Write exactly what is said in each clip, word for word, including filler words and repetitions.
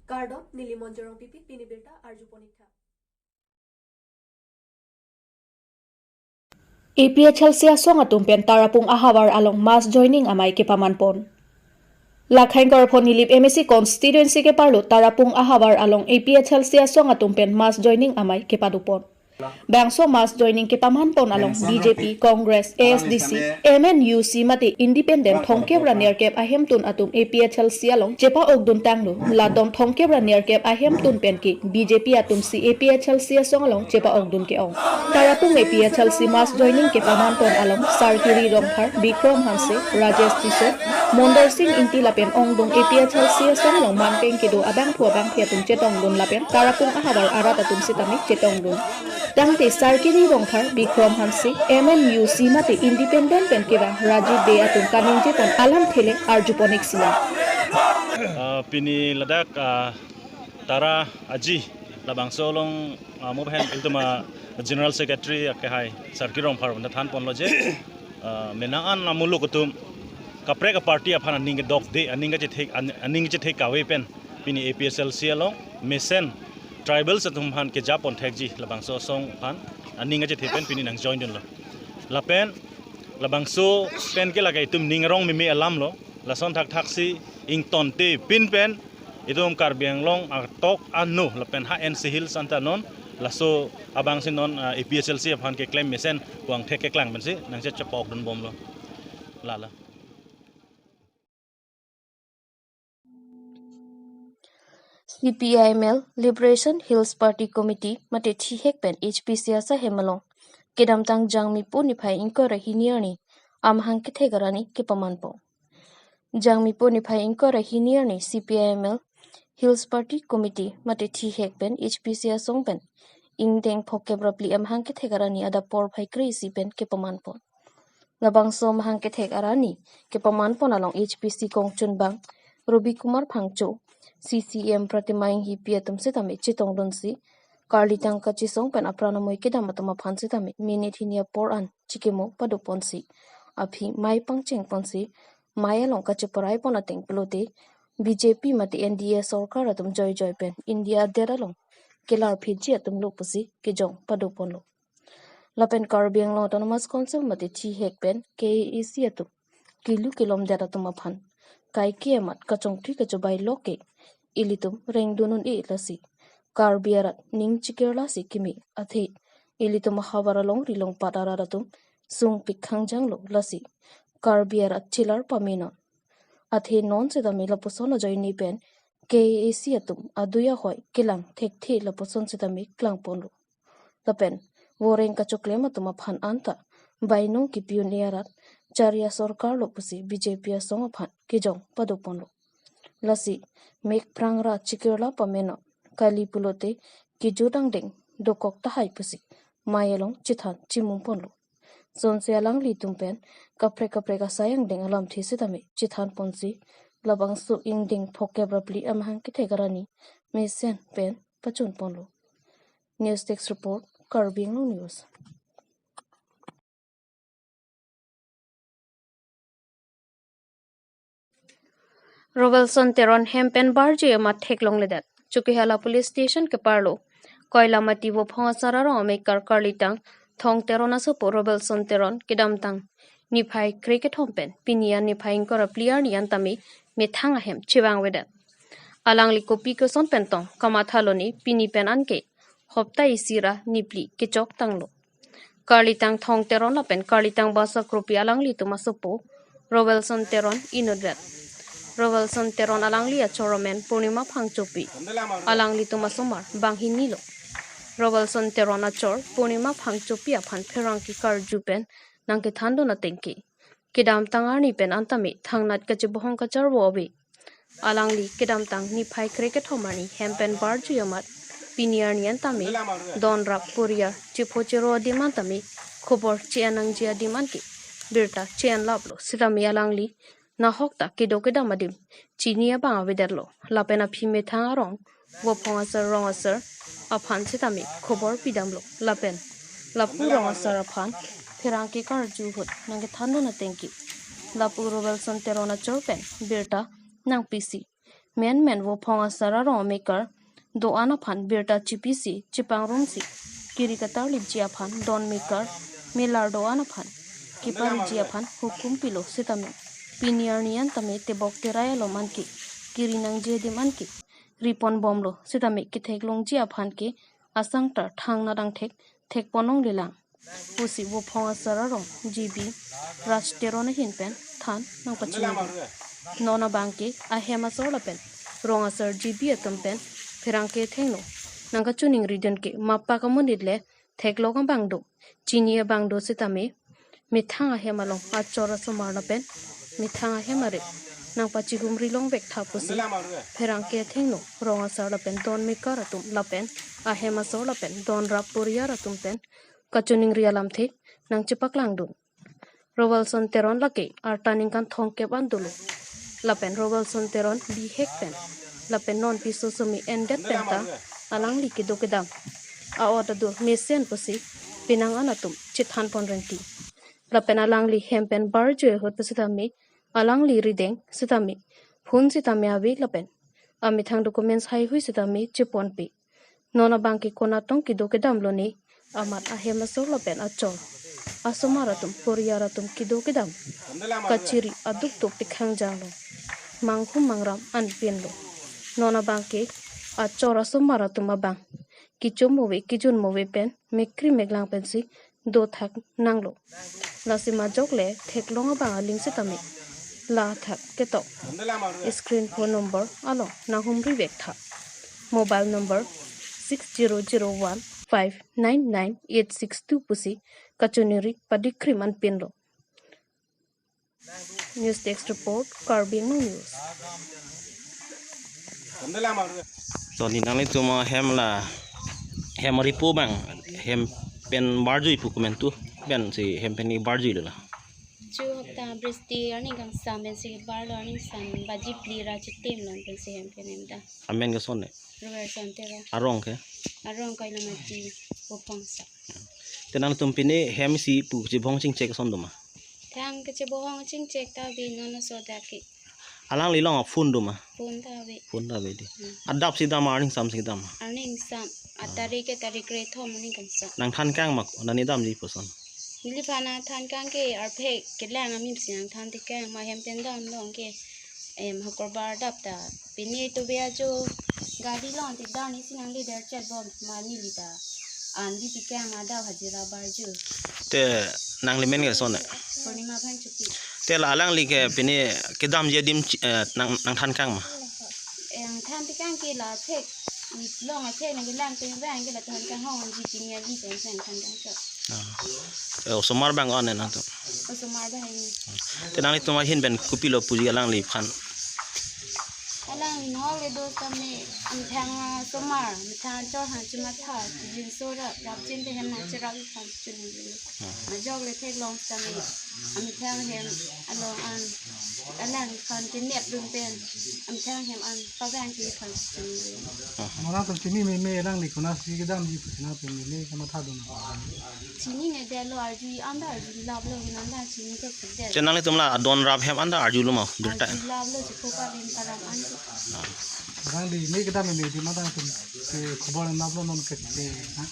Kardom, neli Monjorong Pipi, pini birta arjupon ik tha. A P H L C asong atum pen Tarapung ahavar along mass joining amei kepamanpon. Lakhaing Korphon Nilip M A C constituency keparlo Tarapung ahavar along A P H L C asong atum pen mass joining amei kepadopon. Bangso mass joining kepamanpon along B J P, Congress, A S D C, M N U C mate independent thomkep ra nerkep ahemtun atum A P H L C along chepa-okdun tanglo. Latum thomkep ra nerkep ahemtun pen ke B J P atum si A P H L C asong along chepa-okdun ke-ong. Tarapung A P H L C mass joining kepamanpon along Sarkiri Rongphar, Bikrom Hanse, Rajesh Tisso, Mondor Sing Ingti lapen ongdung A P H L C asong along manpeng kedo abangphu abangphi atum chetongdun lapen Tarapung ahavar arat atum sitame chetongdun. Tangte Sarkiri Rongphar, Bikrom Hanse, M N U C mate independent pen kevang Rajit Dey atum kaningjepon alamthe le arjupon ik sila. Ah, pini ladak, ah, Tara Aji labangso along, ah, mo pen ilitum a General Secretary akehai Sarkiri Rongphar pen thanponlo je, ah, menang an amuluk atum kaprek a party aphan aning kedokde, aning kachethek, an-, aning kachethek kave pen pini A P H L C along mesen tribals atum aphan kejapon thekji labangso asong aphan aning kachethek pen pini nang joindunlo. Lapen labangso pen ke lake itum ning arong meme alamlo. Lason thakthaksi ingtonte pin pen itum Karbi Anglong atok ano lapen ha N C Hills anta non laso abangsi non, ah, A P H L C aphan keklem mesen puang thek keklang pensi nangchet chepokdunbomlo. Lala. C P I M L Liberation Hills Party Committee mate thihek pen H P C asahem along kedamtang Jangmi po niphai ingkoi ra hini arni amahang kethek arani kepamanpon. Jangmi po niphai ingkoi ra hini arni C P I M L Hills Party Committee mate thihek pen H P C asong pen ingdeng phokep ra phli amahang kethek arani adap porphai kre-isi pen kepamanpon. Labangso amahang kethek arani kepamanpon along H P C kongchunbang Robi Kumar Phangcho, C C M Pratima Enghipi atum sitame chetongdunsi karlitang kachesong pen apran amoi kedam atum aphan sitame minute hini apor an chikimo padoponsi aphi mei pangchengponsi mei along kacheparaipon ateng pulote B J P mate N D A sorkar atum joijoi pen India adet along kelarphitji atumlo pusi kejong padoponlo. Lapen Karbi Anglong Autonomous Council mate thihek pen K A A C atum kelu kelomdet atum aphan kaike amat kachongthui kachobai lok ke ilitum rengdun un-e lasi Karbi arat ning chikirla si kimi athe ilitum ahavar alongri longpat arat atum sungpik khangjanglo lasi Karbi arat chilar pamenon. Athe non sitame lapuson ajoine pen K A A C atum adui ahoi kelang thekthe lapuson sitame klangponlo. Lapen voreng kachoklem atum aphan anta bainong kipi un-e arat chari asorkarlo pusi B J P asong aphan kejong padoponlo. Lasi mek phrang ra chikirla pamenon, kali pulote kejut angdeng dokok tahai pusi mei along chethan chimumponlo. Sonsi alanglitum pen kaprek kaprek asai angdeng alamthe sitame chethanponsi labangso ingdeng phokep ra phli amahang kethek arani mesen pen pachunponlo. News Desk Report, Karbi Anglong News. Rovelson Teron hem pen barjui amat theklongledet. Chokihola Police Station keparlo Koilamati Vophong asar arong amekar karlitang Thong Teron asopo Rovelson Teron kedamtang niphai krekethom pen pini an niphai ingkoi ra phli arni an tame methang ahem chevangvedet. Alangli kopi koson pen tong kamathalone pini pen anke hopta isi ra niphli kechok tanglo. Karlitang Thong Teron lapen karlitang Basa Kropi alanglitum asopo Rovelson Teron inutvet. Rovelson Teron alangli achor amen Purnima Phangchopi. Alanglitum asomar banghinilo. Rovelson Teron achor Purnima Phangchopi aphan pherangke karju pen nangkethandun atengke kedamtang arni pen an tame thangnat kachebohong kacharvo ave. Alangli kedamtang niphai krekethom arni hem pen barjui amat pini arni an tame donrap poriar chepho chero adim an tame khobor che-en nangji adim anke birta che-en laplo sitame alangli nahok ta kedo kedam adim chini abang avedetlo lapen aphi methang arong Vophong asar rong asar aphan sitame khobor pidamlo lapen lapu rong asar aphan pherangke karju ahut nangkethandun atengke lapu Rovelson Teron achor pen birta nangpisi menmen vophong asar arong amekar do-an aphan birta chipisi chipangrumsi kiri katarlipji aphan don mekar melar do-an aphan kepariji aphan hukum pilo sitame pini arni an tame tebok terai alom anke kiri nangji adim anke riponbomlo sitame ketheklongji aphan ke asangtar thang nadang thek thekponlonglelang pusi vophong asar arong G B Raj Teron ahin pen than nangpachini. Non abangke ahem asor lapen rong asar G B atum pen pherangke athengno nangkachiningridun ke mapa kamonit le theklong abang do, chini abang do sitame methang ahem along achor asomar lapen methang ahem arip nangpachihumri longvek tha pusi pherangke athengno rong asar lapen don mekar atum lapen ahem asor lapen don rap poriyar atum pen kachiningri alamthe nangchepaklangdun. Robalson Teron lake arta ningkan thomkep an dolo. Lapen Robalson Teron bihek pen lapen non piso sumi endet pen ta alangli kedo kedam a-ot adur mesen pusi penang an atum chethanpon rengti. Lapen alangli hem pen barjoi ahut pusitame alangli rideng sitame phone sitame ave lapen amethang documents haihui sitame cheponpe. Non abangke konatong kedo kedamlo ne amat ahem asor lapen achor asomar atum poriyar atum kedo kedam kachiri aduk tuk tekhang janglo. Manghum mangram anpinlo. Non abangke achor asomar atum abang kichum move kijun move pen mekri meklang pensi dothak nanglo. Lasi majok le theklong abang aling sitame la thak ketok screen phone number along nanghumrivek tha. Mobile number six zero zero one five nine nine eight six two pusi kachiningri padikrim anpinlo. News Desk Report, Karbi Anglong News. To ne nanglitum ahem la hem aripo abang hem pen barjoi pu komantu pensi hem pen ne barjoilo la? Chu hopta bristi arni kangsam pensi barlo, arni kangsam baji phli ra chitim lon pensi hem pen hem ta. Amen ke son ne? Robertson Teron. Arong ke? Arong Koilamati, Bopongsa. Te nangtum pine hem isi pu chibong chingchek son do ma? Thang kachibong chingchek ta ave non aso dak ke. Alangli along phone do ma? Phone ta ave. Phone ta ave dei. Hmm. Adap si dam, arni kangsam si dam? Arni kangsam. Ah. Atarik ke tarik kre thom arni kangsam. Nangthan kang ma, nani damji puson? Neliphan nangthan kang ke arphek kelang amim si nangthan tekang, ma hem pen damlo anke, em, hakorbar adap ta. Pine to be ajo gari along te dam isi nangli der chet bom ma neli ta an di tekang ma dau hajira barju. Te nangli men ke son ne? Purnima Phangchopi. Te la alangli ke pine kedamji adim chi-, eh, nang, nangthan kang ma? Em, than tekang ke la thek, long athek nangkelang te bang ke la than kang hong ji pine ali pen sang than kang chot. Ah. Eh, osomar abang an ne nangtum? Osomar abang ne. Te nanglitum ahin pen kopilo puji alangliphan? Alangli nongle do sitame amethang asomar, amethang achor hang chematha, chijinso ra, rapjin te hem nangcherap aphan chuningri. Hmm. Majok le theklong sitame amethang hem along an, alangphan kenepdun pen, amethang hem an pavangji aphan chuningri. Hmm. Mo nangtum chini meme alangli konatsi kedamji pusi nangtum meme kamathadun? Chinine detlo, arju-i anta arjulaplo, nanta chini ke kudet. Te nanglitum la adon rap hem anta arjulo ma birta? Arjulaplo, chikho palim param anke. Nangli ne kedam meme di ma nangtum ke khobor naplo non ke te, ha?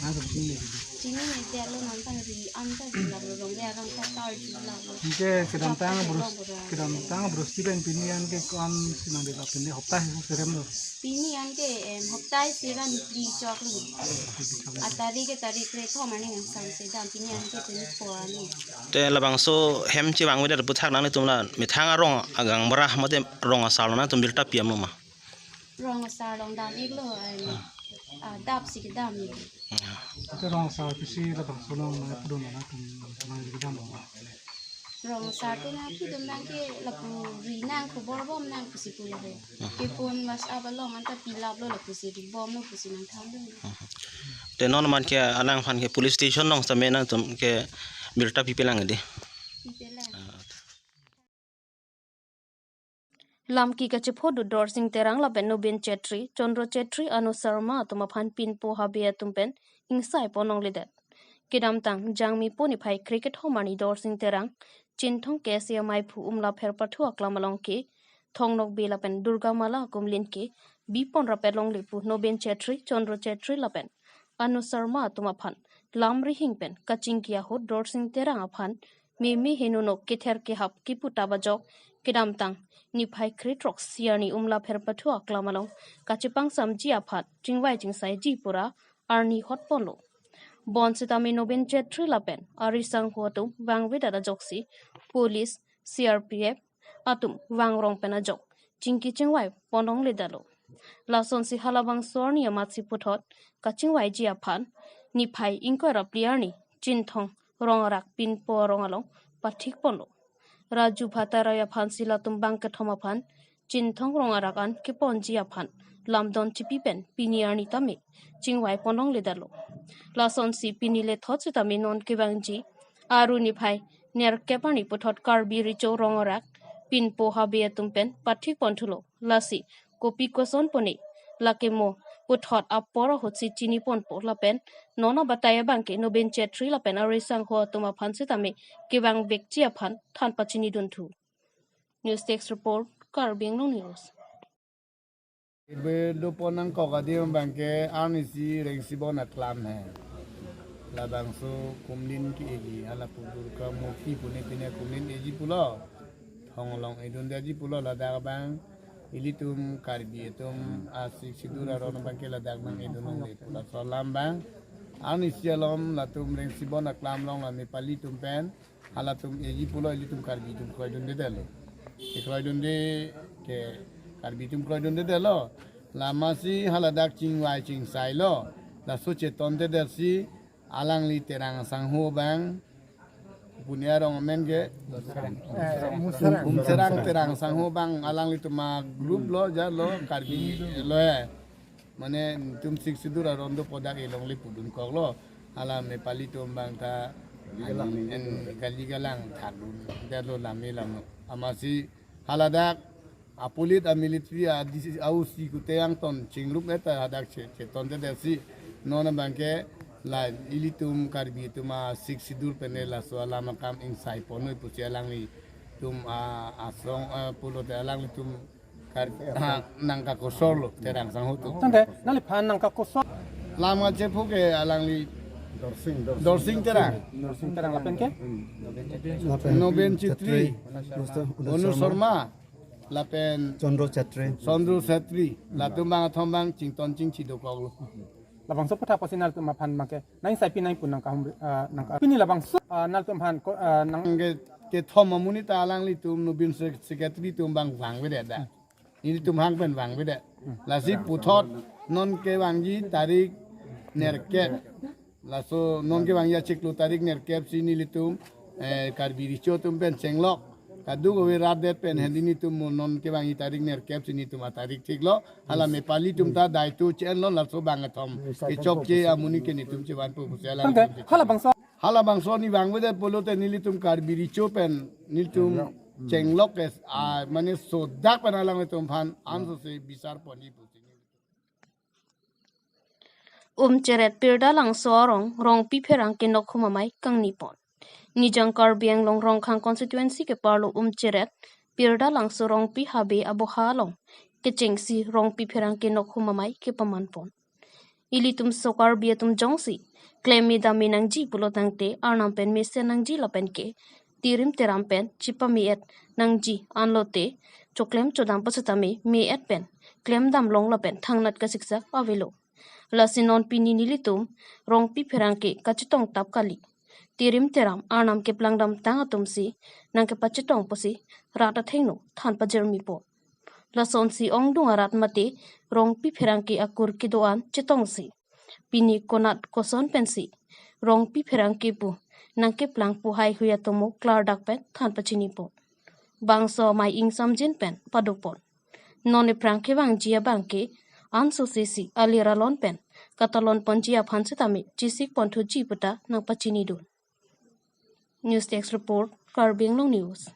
Nangtum chinine. Chinine detlo, nanta arju-i anta arjulaplo, rong le arong ta arjulaplo. Anke kedamtang bros, kedamtang brosti pen pini anke ko-ansi nangdetlo, pini hopta isi serem lo? Pini anke, em, hopta isi ra ni phli choklo. Atarik ke tarik kre thom arni kangsam si dam, pini anke twenty-four arni. Te labangso hem chevang avedet aputhak nanglitum la methang arong agang bara mate rong asar along nangtum birta pi-etlo ma? Rong asar along dam-iklo, em, ah, adap si kedam-ik. Ah. Te rong asar pisi labangso along nangpudun nangtum nangkedam ma? Rong asar ke nangpudun abangke lapu ri nang khobor bom nang pusi pu lake. Hmm. Ke phone WhatsApp along anta pilaplo lapusi ri bomlo pusi nangthandun. Hmm. Te non amat ke alangphan ke police station along sitame nangtum ke birta pipelang dei? Pipelang. Ah. Lamki kachephodu Dorsing Terang lapen Nobin Chetri, Chandra Chetri, Anu Sharma atum aphan pinpo habe atum pen ingsai ponlongledet. Kedamtang Jangmi po niphai kre kethom arni Dorsing Terang, Chinthong K S A Maiphu Umla Pherpathu aklam along ke Thong Nokbe lapen Durga Mala akumlin ke bipon rapet longle pu Noben Chetri, Chandra Chetri lapen Anu Sharma atum aphan lam rihing pen kachingki ahut Dorsing Terang aphan meme henonok kether kehap kipu tap ajok kedamtang niphai kre-throk-si arni Umla Pherpathu aklam along kachepangsamji aphan chingvai chingsaiji pura arni hotponlo. Bonsitame Noben Chetri lapen ari sangho atum vangvedet ajoksi police, C R P F atum vangrong pen ajok chingki chingvai pon longledetlo. Lasonsi halabangso arni amatsi puthot kachingvaiji aphan niphai ingkoi ra phli arni Chinthong Rong Arak pinpo arong along pathik ponlo. Raju Bhattarai aphansi latum bangkethom aphan Chinthong Rong Arak an keponji aphan lamdon chipi pen pini arni tame chingvai pon longledetlo. Lasonsi pini lethot sitame non kevangji aru niphai nerkep arni puthot Karbi Recho Rong Arak pinpo habe atum pen pathik ponthulo. Lasi kopi koson pone lake mo puthot apor ahutsi chini ponpo lapen non abatai abangke Noben Chetri lapen ari sangho atum aphan sitame kevang vekji aphan than pachinidunthu. News Desk Report, Karbi Anglong News. Ibe do pon nangkok adim abangke arnisi Rengsibon aklam he. Labangso akumlin ke-eji, hala pu Durga Murti pune pine akumlin eji pulo. Thong along edundetji pulo, ladak abang ilitum Karbi atum a-Sixth Schedule aron abangke ladak nang edun longle pu laso alam abang. Arnisi alom latum Rengsibon aklam along la Nepali atum pen halatum eji pulo, ilitum Karbi atum kroidundedetlo. Ke kroidunde ke Karbi atum kroidundedetlo. Lamasi haladak chingvai chingsailo. Laso chetondedet si alangli Terang sangho abang, pune arong amen ke, eh, Musarang. Musarang Terang sangho abang alanglitum a-group lo, ja lo, Karbi lo he. Mane netum Sixth Schedule aron dopo dak e longle pudunkoklo. Hala Nepali atum abang ta en gali galang thakdundetlo lame lamo. Amatsi haladak apulit amilitary a-D C, a-O C kute angton chingrum eta hadak che, chetondedetsi non abangke la ilitum Karbi atum a-Sixth Schedule pen laso alam akam ingsai ponnoi pusi alanglitum a, asong, a, pulote alanglitum Kar, ha, nangkakosorlo Terang sangho atum. Tangte, nangliphan nangkakosor. Lam kachepho ke alangli Dorsing, Dorsing. Dorsing Terang. Dorsing Terang lapen ke? Hmm. Lapen Noben Chetri. Chetri. Anu Sharma. Anu Sharma. Lapen Chandra Chetri. Chandra Chetri. Latum bangkethom abang chington chingchi dokoklo. Labangso puthot apotsi nangtum aphan abangke nang sai pinai pun nangkahum, ah, nangka. Pini labangso, ah, nangtum aphan ko, ah, nang ke, kethom amonit ta alanglitum Noben sec-, Secretary atum abang vangvedet da. Ilitum hang pen vangvedet. Lasi puthot non kevangji tarik nerkep. Laso non kevangji achiklo tarik nerkep si nelitum, eh, Karbi Recho atum pen chenglok. Kadokave rat det pen hedi nelitum non kevangji tarik nerkep si nelitum atarik thiklo. Hala Nepali atum ta daito chen lo laso bangkethom kechokche amonit ke nelitum chevanpo pusi alang. Tangte, hala bangso. Halabangso ne vangvedet pulote nelitum Karbi Recho pen nelitum chenglok ke, ah, mane sodak pen alanglitum aphan ansose bisar ponji pusi. Umcheret Pirda Langso arong Rongpi Pherangke nokhum amei kangni pon. Nijang Karbi Anglong Rongkhang constituency keparlo Umcheret Pirda Langso Rongpi habe aboha along kechengsi Rongpi Pherangke nokhum amei kepaman pon. Ilitum so Karbi atum jongsi klem me dam me nangji pulo tangte arnam pen mesen nangji lapen ke tirim teram pen chepame-et nangji anlote choklem chodam pasitame me-et pen klem damlong lapen thangnat kasiksak avelo. Lasi non pini nelitum Rongpi Pherangke kachetong tap kali. Tirim teram arnam keplang damtang atumsi nangkepachetong pusi rat athengno than pajirmi po. Lasonsi ongdung arat mate Rongpi Pherangke akur kedo-an chetongsi pini konat koson pensi Rongpi Pherangke pu nangkeplang pu haihui atomo klardak pen than pachini po. Bangso amei ingsamjin pen padopon. Non ephrang kevangji abangke ansose si alir alon pen katalon ponji aphan sitame chesik ponthuji puta nangpachinidun. News Desk Report, Karbi Anglong News.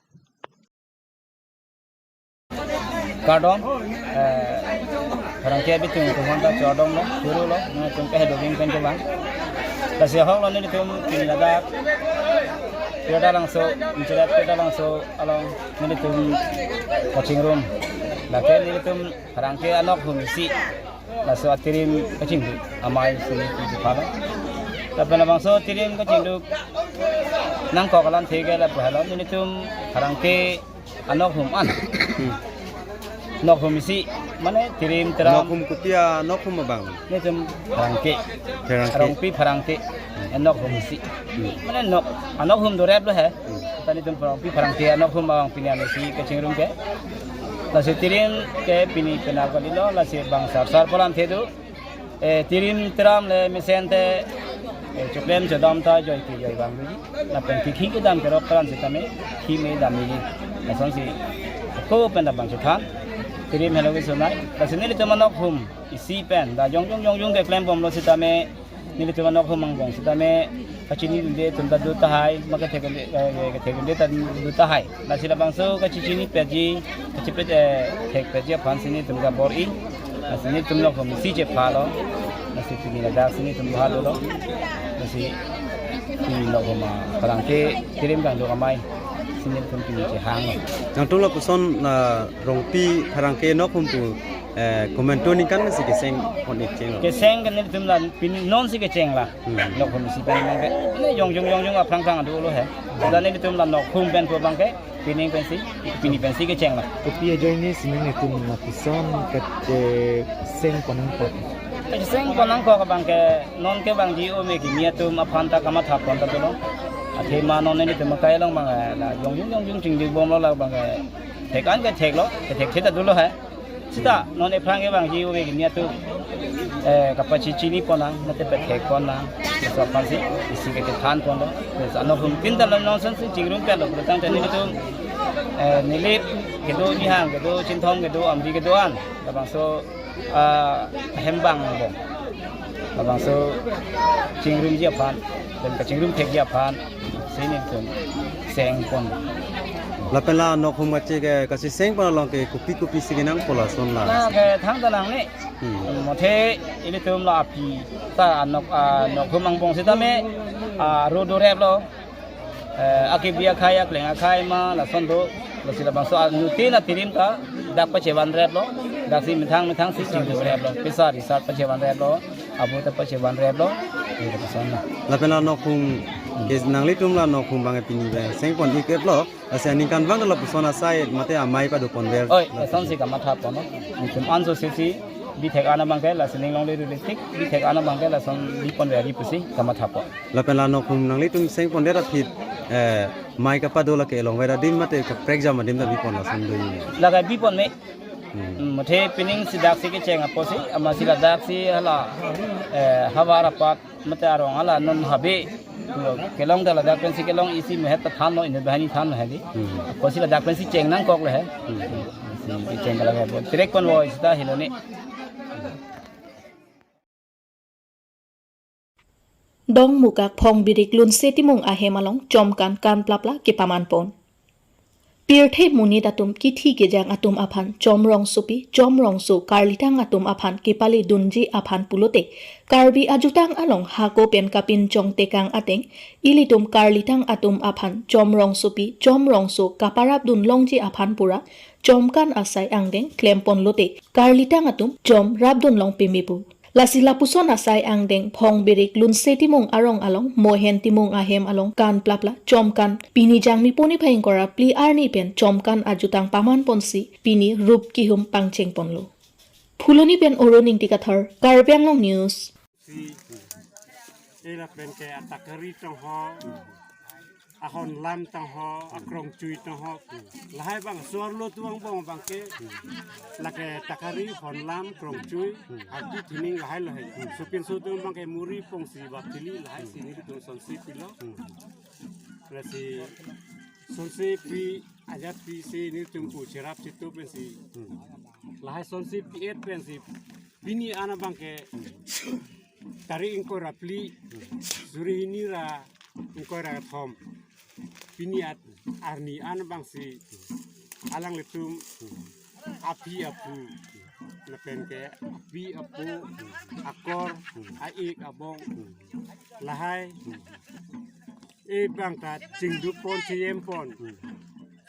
Kardom, eh, Pherangke abitung tumon ta chodom lo, churu lo, nangtum ke hedo bing pen kevang. Lasi ahok lo nelitum pini ladak Pioda Langso, Inchelat Pioda Langso along nelitum kachingrum. Lake nelitum pherangke anokhum isi. Laso atirim kachingduk amei si nelitum chepalo. Lapen labangso atirim kachingduk nangkok alamthe ke lapu helo nelitum pherangke anokhum an. Hmm. Nokhum isi, mane tirim tiram. Nokhum kopi anokhum abang? Nelitum pherangke. Pherangke. Rongpi pherangke. Nokhum isi. Hmm. Mane nok, anokhum dorep lo he. Hmm. Ta nelitum rongpi pherangke anokhum abang pini arni si kachingrum ke. Lasi tirim ke pini penang kalilo, lasi bang sar sar pu alamthe do. Eh, tirim tiram le mesen te, eh, choklem chodam ta joi ke joi vang doji. Lapen kikhi kedam kerok pran sitame, khi me dam doji. Lasonsi, ko pen ta bang chethan. Tirim helo ke sunai. Lasi nelitum anokhum isi pen, ta jongjong jongjong keklem bomlo sitame, nelitum anokhum angbong sitame, kachinidunde atum ta do tahai, ma kethek, eh, kethekdunde ta do tahai. Lasi labangso kachichinipetji, kachipet, eh, thekpetji aphan si nelitum kabor-i. Lasi nelitum nokhum isi chephalo. Lasi pini ladak si nelitum bhalo lo. Lasi pini nokhum apherangke tirim kangduk amei si nelitum pini chehanglo. Nangtum lapuson, ah, rongpi pherangke nokhum pu, eh, komantu ningkan si keseng pon-ik chenglo. Keseng ke nelitum la pini non si kecheng la. Hmm. Nokhum isi pen abang ke. Ne jongjong jongjong aphrang phrang adu lo he. Ladak nelitum la nokhum pen pu abang ke. Pini pensi, pini pensi kecheng la. Kopi ajoine si nelitum lapuson kacheseng pon nangkok? Kacheseng pon nangkok abang ke non ke bang ji o me kimi atum aphan ta kamatha pon ta dolo. Athema non nelitum akai along abang la jongjong jongjong chingduk bomlo la abang ke. Thek an ke theklo, kethek thek ta dolo he. Sita, non ephrang ke bang ji o ke kimi atum, eh, kapachini pon nang, mate pethek pon nang, laso aphan si, isi kachethan ponlo. Laso anokhum tin ta non son si chingrum pelo, pulotangte nelitum, eh, Nilip kedo, Nihang kedo, Chinthong kedo, Amri kedo an, labangso, ah, hembang angbong. Labangso chingrumji aphan, pen kachingrum thekji aphan, si nelitum seng pon. Lapen la nokhum kache ke kacheseng pon along ke kopi kopi si kenangpo lason la. La ke thangta nangne. Hmm. Mothe ilitum la aphi ta nok, ah, nokhum angbong sitame, ah, ro dorep lo. Eh, akebi akhei, akleng akhei ma lason do. Lasi labangso anuttin atirim ta dak pachevan rep lo. Daksi methang methang si chingduk rep lo. Pisa risat pachevan rep lo. Abo ta pachevan rep lo. Ini lapuson na. Lapen la nokhum, ke nanglitum la nokhum abang pini abang seng pon-ik rep lo. Lasi aningkan abang lapuson asai mate amei pado ponver. Oi, lason si kamatha pon lo. Nelitum anso si si bithek an abang ke, lasi ning longle ruletik, bithek an abang ke, lason bi ponver ri pusi kamatha pon. Lapen la nokhum nanglitum seng pondet aphi, eh, mei kapado lake elong veda dim mate kaprek jam adim ta bi pon lason do ini. Lake bi pon me. Hmm. Hmm, mothe pining si daksi kecheng apotsi, amatsi ladak si hala, eh, havar apak mate arong hala non habe. Kelong ta ladak pensi kelong isi mehet ta thanlo, inut banghini thanlo hedi. Hmm. Apotsi ladak pensi cheng nangkok le he. Hmm. Si cheng kala he. Trek pon voi sita hiloni. Dongmukak Phongbirik Lunse Timung ahem along chomkan kan plapla kepaman pon. Pirthe monit atum kithi kejang atum aphan chomrongsopi, chomrongso karlitang atum aphan kepaledunji aphan pulote, Karbi ajutang along hako pen kapinchong tekang ateng, ilitum karlitang atum aphan chomrongsopi, chomrongso kaparapdun longji aphan pura, chomkan asai angdeng klem ponlote, karlitang atum chomrapdun long peme pu. Lasi lapuson asai angdeng Phongbirik Lunse Timung arong along Mohen Timung ahem along kan plapla chomkan pini Jangmi poni phai ingkoi ra phli arni pen chomkan ajutang paman ponsi pini rup kihum pangcheng ponlo. Phuloni pen Oro Ningti Kathar, Karbi Anglong News. Si, eh, lapen ke atakari tangho, ahonlam tangho, akrongchui tangho. Lahai abang, suarlo tuang bong abang ke. Lake takari, honlam, krongchui, arti thining lahai lahai. Supin sutung abang ke muri pongsi bapili lahai si nelitum sonsi pilo. Lasi sonsi pi ajat pi si nelitum pu cherap chitu pensi. Lahai sonsi pi-et pensi. Pini an abang ke tarik ingkoi ra phli, suri hini ra ingkoi ra kethom. Pini at arni an abang si alanglitum aphi aphu lapen ke api apo, akor, a-ik abong, lahai E bang ta chingduk pon cheyem pon. Hmm.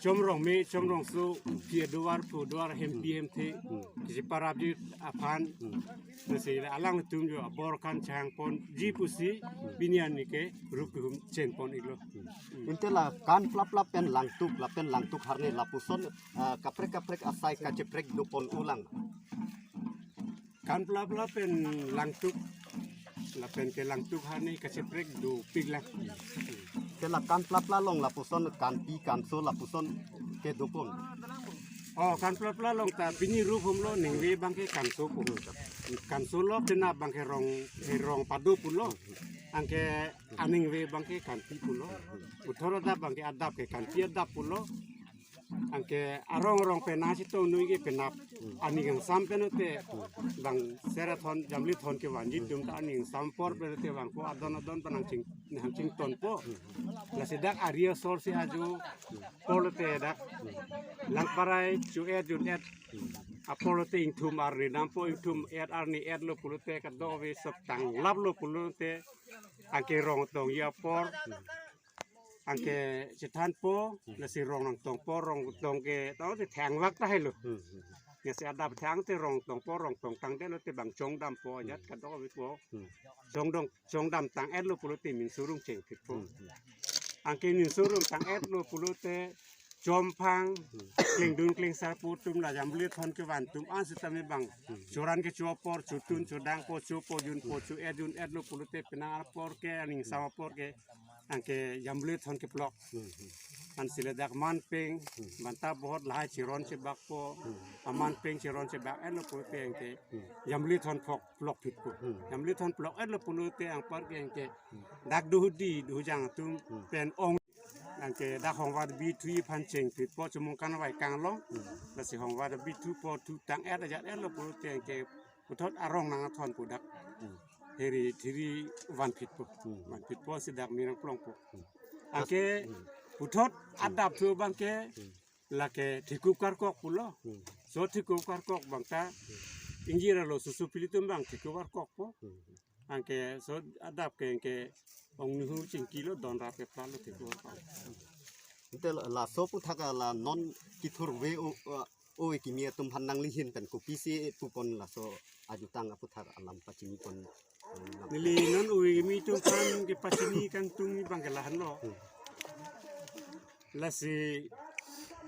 Chomrong me, chomrong so, phi aduar, phu aduar, hempi hemthe. Hmm. Kisi parap ji aphan. Hmm. Nasi alanglitum jo abor kan chang pon ji pusi, hmm, pini arni ke rup kehum chen pon iklo. Hmm. Ante la kan plap plap pen langtuk, lapen langtuk arni lapuson, ah, kaprek kaprek asai kacheprek do pon ulang. Kan plap plap pen langtuk, lapen ke langtuk arni kacheprek dopik lang. Ante la kan plap plap along lapuson kanpi kanso lapuson ke do pon. Oh, kan plap plap along ta pini rup humlo, ningve bang ke kanso pu. Kanso lo, penap bang ke rong, eh, rong pado pulo. Anke aningve bang ke kanpi pulo. Puthot adap bang ke adap ke kanpi adap pulo. Anke arong arong pen nangchetong noi ke penap. Aning angsam pen te bang serathon jamlethon kevanji atum ta aning angsam apor pen te bang ko adon adon pen nangching, nangchington po. Lasi dak ari asor si ajo apor te dak Langparai chu-et jun-et apor te ingthum arni dampo, ingthum et arni etlo pulote kadokave sop tanglaplo pulote anke rong tongji apor anke chethanpo, lasi rong nangtongpo, rong tong ke tong te thangvak tahai lo. Hmm, hmm, hmm. Lasi adap thang te rong tongpo, rong tong tangdet lote bang chongdampo, ajat kadokave po. Hmm. Chongdong, chongdam tang-etlo pulote minso rung chengphitpo. Hmm, hmm. Anke minso rung tang-etlo pulote chomphang, hmm, klengdun klengsar pu atum la jamlethon kevan atum an sitame bang. Hmm. Choran kecho apor, chotun chodangpo, chopo junpo, chu-et jun-etlo pulote penang apor ke, aning angsam apor ke, anke jamlethon keplok. Hmm, hmm. Ansi ladak manpeng, hmm, banta bohot lahai cheron chebakpo, hmm, amanpeng cheron chebak-etlo pulote anke, hmm, jamlethon phok plok phitpo. Hmm. Jamlethon plok-etlo pulote anpar ke anke, hmm, dak duhudi, duhujang atum, hmm, pen ong. Anke dak hongvar bithu aphan chengphitpo, chomong kanvai kanglong. Hmm. Lasi hongvar bithupo, thu tang-et ajat-etlo pulote anke puthot arong nangthonpo dak. Hmm. Heri thiri vanphitpo. Hmm. Vanphitpo si dak mirang plongpo. Hmm. Anke, hmm, puthot, hmm, adap thu bang ke, hmm, lake thekup karkok pulo. Hmm. So thekup karkok bang ta, hmm, ingjir alo susu pilitum bang thekup karkokpo. Hmm. Anke so adap ke anke ong nuhu chingkilo don rap ke plalo thekup karkok. Ante la, laso aputhak la non kethurve o, o, ove kimi atum aphan nangli ahin pen kopisi pupon laso ajutang aputhak alam pachini pon, um, neli non ove kimi atum aphan kepachini kangtung abang ke lahenlo. Hmm. Lasi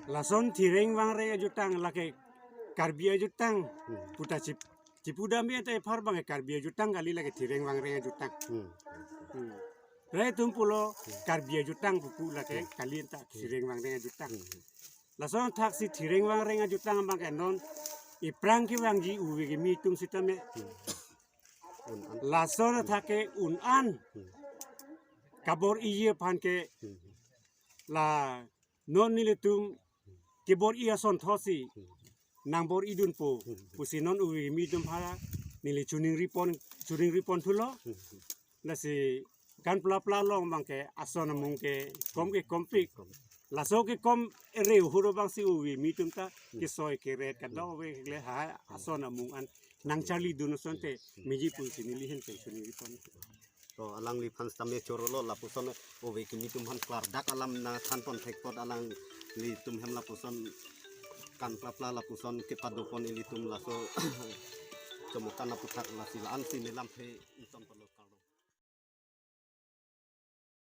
lason thireng vangreng ajutang lake Karbi ajutang, hmm, puta chip, chipudam ya ta ephar bang Karbi ajutang kali, lake thireng vangreng ajutang. Hmm. Hmm. Rai atum pulo, hmm, Karbi ajutang pupu lake, hmm, kali ta, hmm, thireng vangreng ajutang. Hmm. Lason thaksi thireng vangreng ajutang abang ke non aphrang kevangji ove kimi atum sitame. Hmm. Un-an. Lason athak ke un-an. Hmm. Kabor-iji aphan ke, hmm, la non nelitum kebor-i ason thotsi, hmm, nangbor-idunpo, hmm, pusi non ove kimi atum aphan neli choningri pon, choningri pon thulo. Hmm. Lasi kan plap plap along abang ke ason amung ke kom ke kompik. Kom. Laso kekom ere huro abangsi ove kimi atum ta, hmm, kesoi keret kadokave le ha, hmm, ason amung an nangcharlidun asonte, hmm, meji pusi neli ahin pen choningri pon. To alangliphan sitame chorolo lapuson ove kimi atum aphan klardak alam nangthan pon thek apot alanglitum hem lapuson kan plap plap lapuson kepado pon ilitum laso chomokan aputhak lasi la-ansi nelamthe ington ponlo.